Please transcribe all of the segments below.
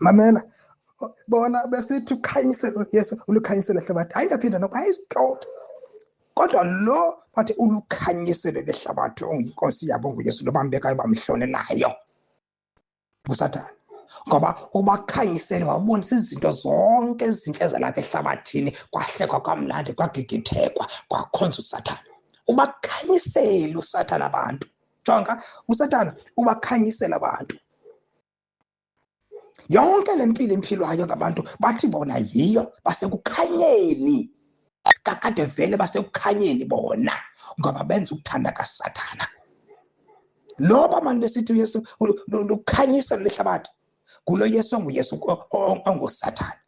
Mamela, bona besithi ukhanyisele Yesu, ulukhanyisele hlabathi. Hayi, ndaphinda noko, hayi isixoki. Kodwa lo bathi ulukhanyisele lehlabathi oyinkosi yabo nguYesu, lo bambekayo bamhlonelayo nguSathana, ngoba ubakhanyisele wabonisa izinto zonke ezintle zalapha ehlabathini, kwahlekwa kwamnandi, kwagigithekwa, kwakhonza uSathana. Ubakhanyisele uSathana abantu. Jonga, uSathana ubakhanyisela abantu. Yonke le mpilo imphilwayo ngabantu bathi bona yiyo, basekukhanyeni. Kakade vele basekukhanyeni bona, ngoba benza ukuthanda kaSathana. Lo bamani besithi uYesu lukhanyisa lehlabathi, ngulo Yesu onguYesu onguSathana.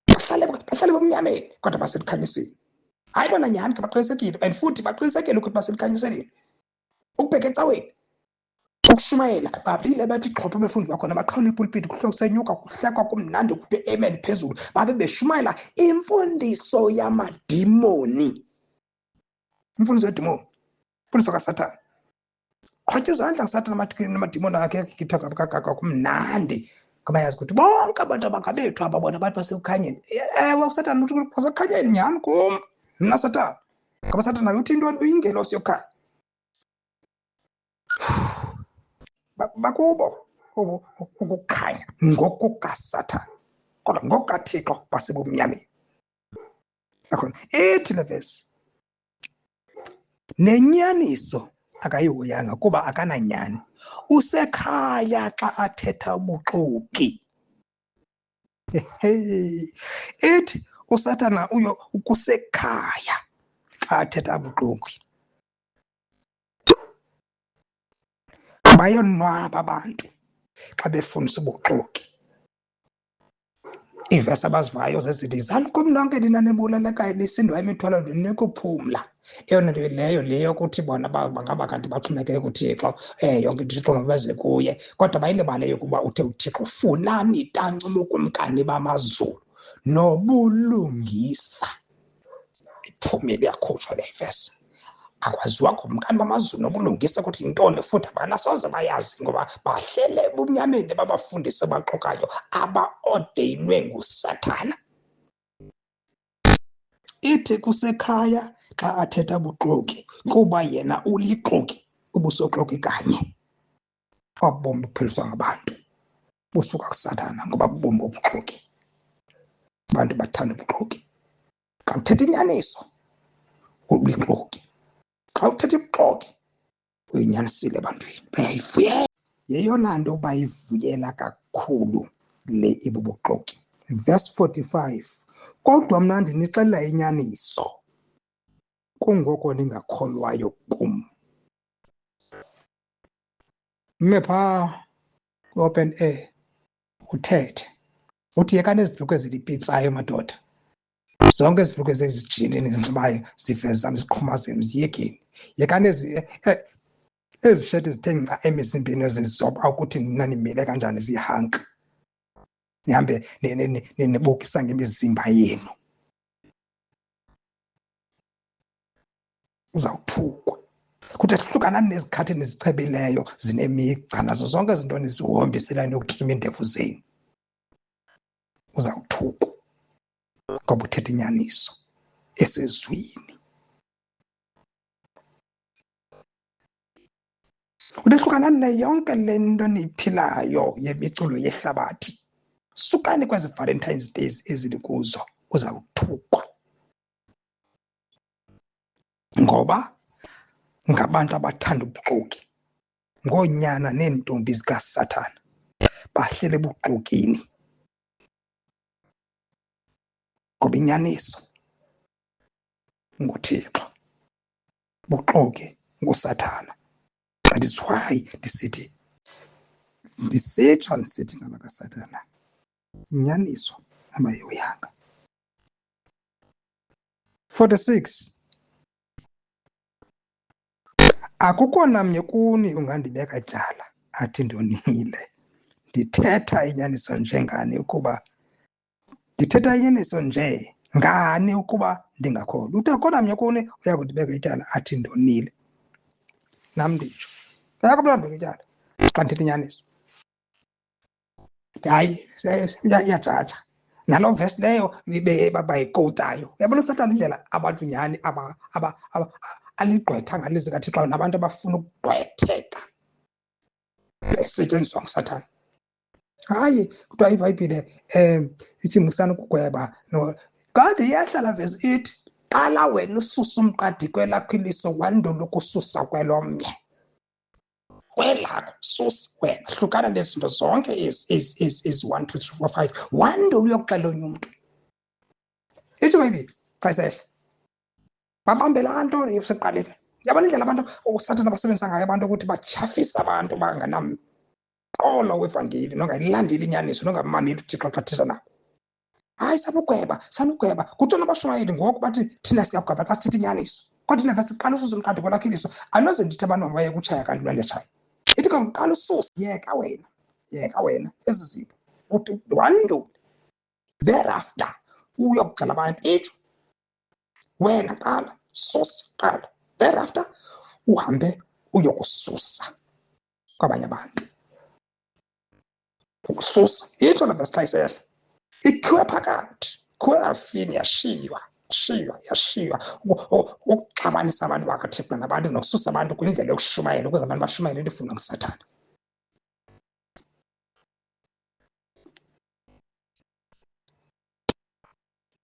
Bahlale bomnyameni kodwa basekukhanyiseni. Hayi bona nyhani ke baqinisekile, and futhi baqinisekile ukuthi basekukhanyiseleni. Ukubheka ecaweni, ukushumayela, babile bathi xhophe abafundi bakhona, baqhawula ipulpiti, kuhloko senyuka, kuhlekwa kumnandi, kuthiwe amen phezulu, babe beshumayela imfundiso yamadimoni. Imfundiso yedimoni, imfundiso kaSathana. Qhwatywa izandla kaSathana namadimoni akhe, kuthiwa kumnandi. Ngoba yazi ukuthi bonke abantu abangabethu aba bona abantu basekukhanyeni. Ewe, uSathana uthi basekukhanyeni nyhani kum, mna Sathana. Ngoba Sathana uthi intoni? Uyingelosi yokukhanya. Bakubo ukukhanya ngokukaSathana, kodwa ngokukaThixo basebumnyameni. Akhona ithi le verse, nenyaniso akayihoyanga kuba akananyani, usekhaya xa athetha ubuxoki. Ithi uSathana uyo kusekhaya xa athetha ubuxoki. Bayonwaba abantu xa befundisa ubuxoki. Iivesi abazivayo zezithi, yizani kum nonke nina nibulalekayo nisindwa imithwalo ndinikuphumla. Eyona nto leyo le yokuthi bona bangaba kanti baxhomekeke kuThixo, yonke into uThixo mabeze kuye, kodwa bayilibale yokuba uthe uThixo funani tanci ubukumkani bamazulu nobulungisa. Iphumile, iyakhutshwa le vesi. Akwaziwa kumkani bamazulu nobulungisa ukuthi yintoni, futhi abanasoze bayazi ngoba bahlele ebumnyameni babafundisi abaxokayo abaodeyinwe nguSathana. Ithi kusekhaya xa athetha buxoki, kuba yena ulixoki, ubusoxoki kanye. Obu bomi buphiliswa ngabantu busuka kuSathana, ngoba bubomi bobuxoki. Abantu bathanda ubuxoki. Xa uthetha inyaniso ulixoki, xa uthetha ibuxoki uyinyanisile ebantwini, bayayivuyela. Yeyona nto bayivuyela kakhulu le ibubuxoki. Verse 45, kodwa mna ndinixelela inyaniso, kungoko ningakholwayo kum. Mme phaa kwi-open air uthethe, uthi yekani ezi bhulukhwe zilipitsayo madoda. Zonke ezi bhulukhwe zezijini nizinxibayo ziveza iziqhuma zenu, ziyekeni. Yekani ezi sheti zithe nca emizimbeni zizoba ukuthi nina nimile kanjani, zihanka. Nihambe nibukisa ngemizimba yenu. Uzawuthukwa. Kuthi hlukanani nezikhathi nizichebileyo zinemigca nazo zonke izinto nizihombiselayo nokutrima iindevu zenu. Uzawuthukwa ngoba uthetha inyaniso esezwini. Uthi hlukanani nayo yonke le nto niyiphilayo yemiculo yehlabathi. Sukani kwezi Valentine's Days ezili kuzo, uzawuthukwa. Ngoba ngabantu abathanda ubuxoki, ngoonyana neentombi zikaSathana, bahlele ebuxokini. Ngoba inyaniso nguThixo, buxoki nguSathana. That is why ndisithi, ndisitsho ndisithi ngabakaSathana, inyaniso abayihoyanga. 46, akukho namnye kuni ungandibeka tyala athi ndonile. Ndithetha inyaniso njengani ukuba ndithetha inyaniso nje ngani ukuba ndingakholwa. Uthi akukho namnye kuni uya kundibeka ityala athi ndonile. Nam nditsho, akukho mntu andibeka ityala xa ndithetha inyaniso. Hayi, iyajaja naloo vesi leyo bayikotayo. Uyabona uSathana indlela abantu nyhani aligqwetha ngalo ilizwi kaThixo, nabantu abafuna ukugqwetheka besetyenziswa nguSathana. Hayi, kuthiwa iBhayibhile ithi musani ukugweba. No, kanti iyehla laa vesi ithi qala wena ususe umqadi kwelakho iliso wandule ukususa kwelomnye. Kwelakho susa wena, hlukana nezinto zonke ezi ezi ezi 1 2 3 4 5, wandule uyokuxela omnye umntu. Ithi iBhayibhile xa isehla babambe laa nto isekuqaleni. Yabona indlela abantu uSathana abasebenzisa ngayo abantu ukuthi batyhafise abantu banganamqolo wevangeli, nongayilandeli inyaniso, nongamameli uThixo xa thetha nabo. Hayi, sanugweba, sanugweba. Kuthiwa nabashumayeli ngoku bathi thina siyagweba xa sithetha inyaniso, kodwa le vesi qala ususe umqadi kwelakho iliso. Anoze ndithi abantu mabaye kutshaya kanti mna ndiyatshaya. Ithi ke qala ususe, yeka wena, yeka wena ezi zinto, uthi wandule thereafter uyokuxela abantu. Itsho wena qala susa qala, thereafter uhambe uyokususa kwabanye abantu. Ukususa itsho le vesi xa isehla ikhiwe phakathi, ikhiwe afini, yashiywa, yashiywa, yashiywa ukuxabanisa abantu bakaThixo nabantu nokususa abantu kwindlela yokushumayela ukuze abantu bashumayele into efunwa nguSathana.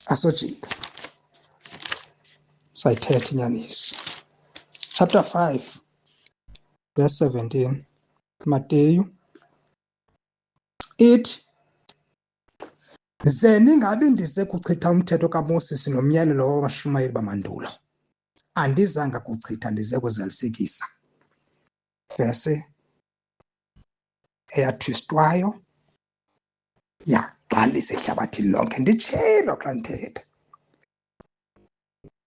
Asojika sayithetha inyaniso. Chapter 5 verse 17, Mateyu, ithi ze ningabi ndize kuchitha umthetho kaMoses nomyalelo wabashumayeli bamandulo. Andizanga kuchitha, ndize kuzalisekisa. Verse eyathwistwayo yagcwalisa ihlabathi lonke. Nditshilo xa ndithetha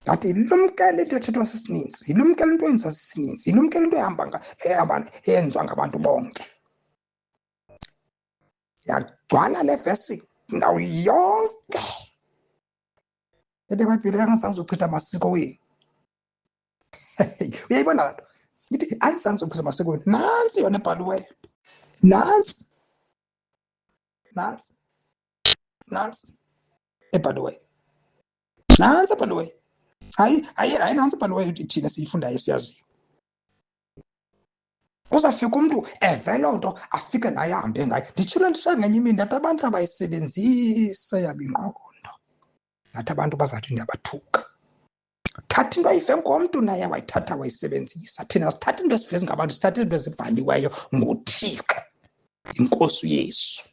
ndathi yilumkele into ethethwa sisininzi, yilumkele into eyenziwa sisininzi, yilumkele into ehamba eyenziwa ngabantu bonke. Yagcwala le vesi ndawo yonke. Ethe iBhayibhile angizange uzochitha amasiko wenu. Uyayibona laa nto? Ithi andizange uzochitha amasiko wenu. Nantsi yona ebhaliweyo. Nantsi. Nantsi. Nantsi ebhaliweyo. Nantsi ebhaliweyo. Hayi, hayi, hayi, nantsi ebhaliweyo thina siyifundayo siyaziyo. Uzawufika umntu eve loo nto afike naye ahambe ngayo. Nditshilo nditsho ngenye imini ndathi abantu abayisebenzise yabo ingqondo. Ndathi abantu bazawuthi ndiyabathuka. Thatha into ayive ngomntu naye wayithatha wayisebenzisa. Thina sithatha into esivezi ngabantu, sithatha into ezibhaliweyo nguThixo, iNkosi uYesu.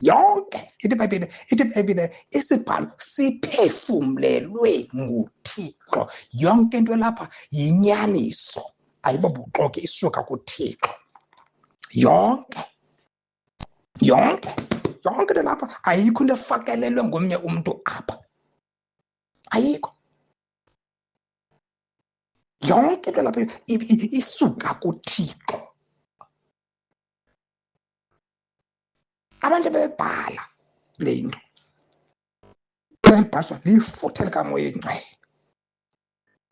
Yonke ithi iBhayibhile, ithi iBhayibhile isibhalo siphefumlelwe nguThixo. Yonke into elapha yinyaniso, ayibobuxoki, isuka kuThixo. Yonke, yonke, yonke into lapha, ayikho into efakelelwe ngomnye umntu apha, ayikho. Yonke into lapha isuka kuThixo. Abantu bebhala le nto bebhaliswa lifuthe likaMoya oyiNgcwele,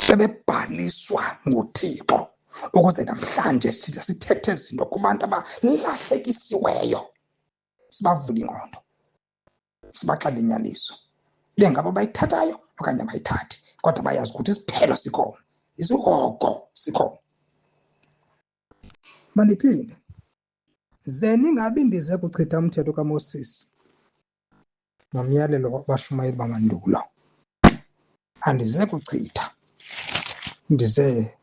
sebebhaliswa nguThixo ukuze namhlanje sithi sithethe izinto kubantu abalahlekisiweyo, sibavule ingqondo, sibaxele inyaniso, bengabo bayithathayo okanye abayithathi, kodwa bayazi ukuthi isiphelo sikhona, isihogo sikhona. Mandiphinde, ze ningabi ndize kuchitha umthetho kaMoses nomyalelo wabashumayeli bamandulo. Andize kuchitha, ndize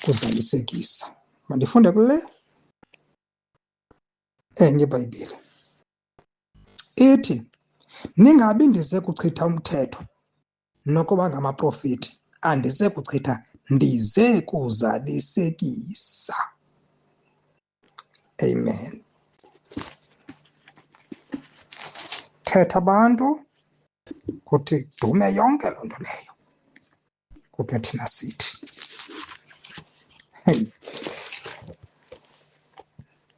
kuzalisekisa. Mandifunde kule enye iBhayibhile. Ithi, ningabi ndize kuchitha umthetho nokuba ngamaprofeti, andize kuchitha, ndize kuzalisekisa. Amen. Thetha abantu kuthi dume yonke loo nto leyo, kuthiwe thina sithi hey,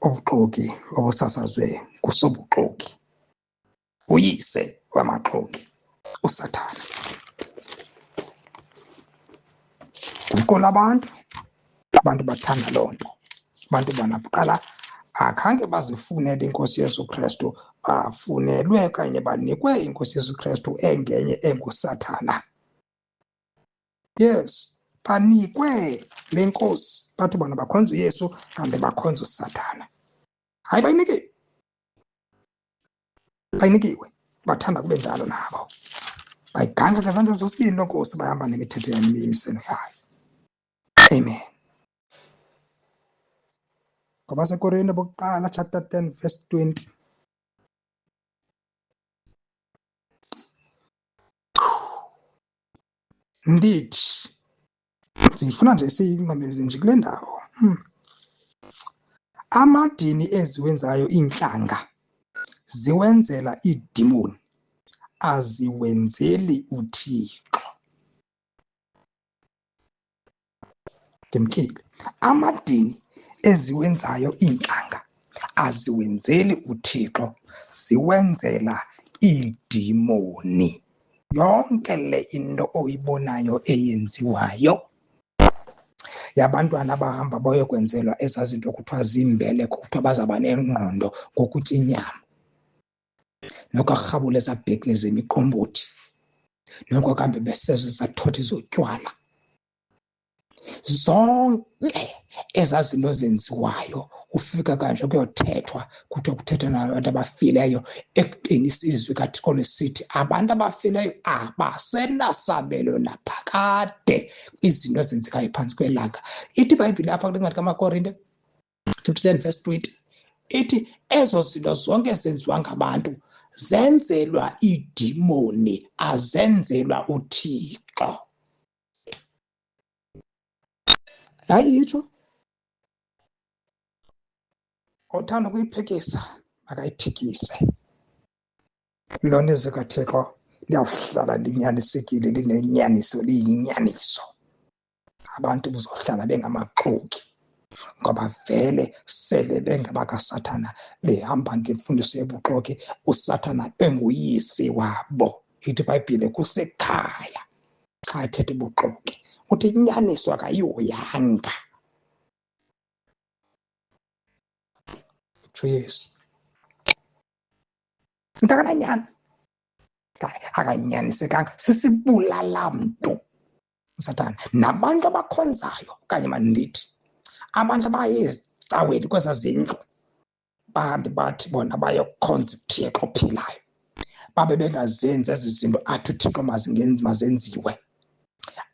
ubuxoki obusasazwe kusobuxoki, uyise wamaxoki uSathana. Guqula abantu, abantu bathanda loo nto. Abantu banakuqala Akhange bazifunele iNkosi Yesu Kristu, bafunelwe okanye banikwe iNkosi Yesu Kristu engenye enguSathana. Yes, banikwe le nkosi, bathi bona bakhonza uYesu kambe bakhonza uSathana. Hayi, bayinikiwe, bayinikiwe, bathanda kube njalo nabo. Bayiganga ngezandla zosibini loo nkosi, bahamba nemithetho yayo nemimiselo yayo. Amen. KwabaseKorinte bokuqala chapter 10 verse 20. Ndithi ndifuna nje siyimamelele nje kule ndawo. Amadini eziwenzayo iintlanga ziwenzela iidimoni, aziwenzeli uThixo. Ndimkile. Amadini eziwenzayo iintlanga aziwenzeli uThixo, ziwenzela iidimoni. Yonke le into oyibonayo eyenziwayo yabantwana abahamba bayokwenzelwa ezaa zinto kuthiwa ziimbeleko, kuthiwa bazawuba nengqondo ngokutya inyama, noko arhabule ezaa bhekile zemiqombothi, noko kambe beseza ezaa thothi zotywala. Zonke ezaa zinto zenziwayo ufika kanje kuyothethwa, kuthiwa kuthethwa nabantu abafileyo, ekubeni isizwe kaThixo lisithi abantu abafileyo abasenasabelo naphakade kwizinto ezenzekayo phantsi kwelanga. Ithi iBhayibhile apha kule ncwadi kaMakorinte chapter 10 verse 20, ithi ezo zinto zonke zenziwa ngabantu zenzelwa iidimoni, azenzelwa uThixo. Hayi, itsho. Othanda ukuyiphikisa makayiphikise. Lona izwi kaThixo liyawuhlala linyanisekile, linenyaniso, liyinyaniso. Abantu buzohlala bengamaxoki ngoba vele sele bengabakaSathana, behamba ngemfundiso yobuxoki, uSathana enguyise wabo. Ithi iBhayibhile kusekhaya xa ethetha ubuxoki, uthi inyaniso akayihoyanga. Utsho Yesu. Mntakananyana akanyanisekanga, sisibulala mntu uSathana. Nabantu abakhonzayo okanye mandithi abantu abaye ezicaweni kwezaa zindlu bahambe bathi bona bayokhonza uThixo ophilayo, babe bengazenzi ezi zinto athi uThixo mazenziwe.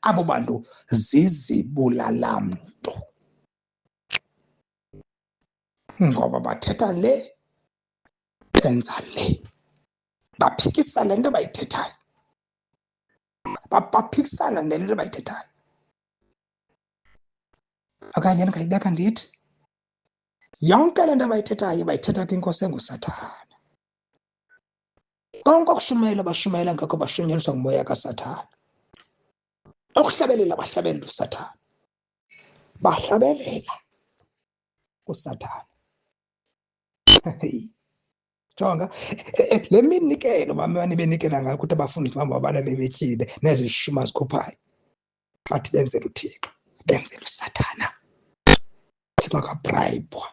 Abo bantu zizibulalamntu ngoba bathetha le benza le, baphikisa le nto bayithethayo, baphikisana nale nto bayithethayo. Okanye ndingayibeka ndithi yonke le nto abayithethayo bayithetha kwinkosi enguSathana. Konke okushumayela bashumayela ngakho bashunyelwa ngumoya kaSathana. Okuhlabelela bahlabelela uSathana, bahlabelela uSathana. Jonga le minikelo bamane benikela ngayo ukuthi abafundisi babo babalale betyile nezishuma zikhuphayo, bathi benzela uThixo, benzela uSathana. Uthixo akabrayibwa.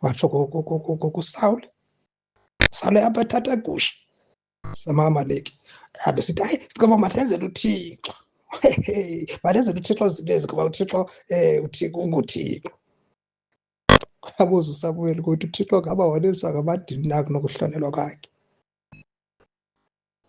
Watsho kuSawule, Sawule apha ethatha igusha samaAmaleki, abe sithi hayi siceba mandenzele uThixo, mandenzele uThixo izinto ezi ngoba uThixo uThixo unguThixo. Abuza uSamuweli ukuthi uThixo ngaba waneliswa ngamadini na kunokuhlonelwa kwakhe.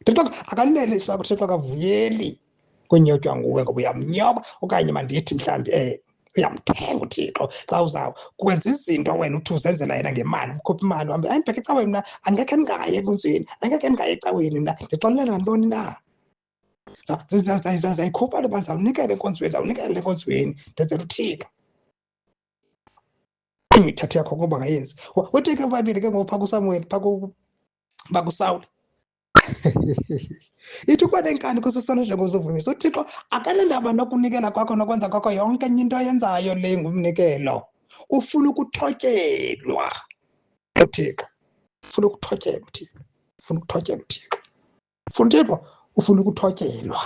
uThixo akaneliswa, uThixo akavuyeli kunyotywa nguwe ngoba uyamnyoba, okanye mandithi mhlawumbi uyamthenga uThixo xa uza kwenza izinto wena uthi uzenzela yena ngemali, ukhupha imali uhambe, hayi ndibheke ecaweni mna, angekhe ndingayi enkonzweni, angekhe ndingayi ecaweni mna, ndixolela ntoni na? Zayikhupha le mali, zawunikela enkonzweni, zawunikela enkonzweni, ndenzela uThixo. Imithetho yakho ngoba ngayenzi. Uthi ke iBhayibhile ke ngoku phaa kuSamuweli, phaa kuSawule, ithi ukuba nenkani kusisono njengozuvumisa. uThixo akanandaba nokunikela kwakho nokwenza kwakho yonke enye into oyenzayo le ngumnikelo. Ufuna ukuthotyelwa uThixo, ufuna ukuthotyelwa uThixo, ufuna ukuthotyelwa uThixo, ufuna uThixo, ufuna ukuthotyelwa.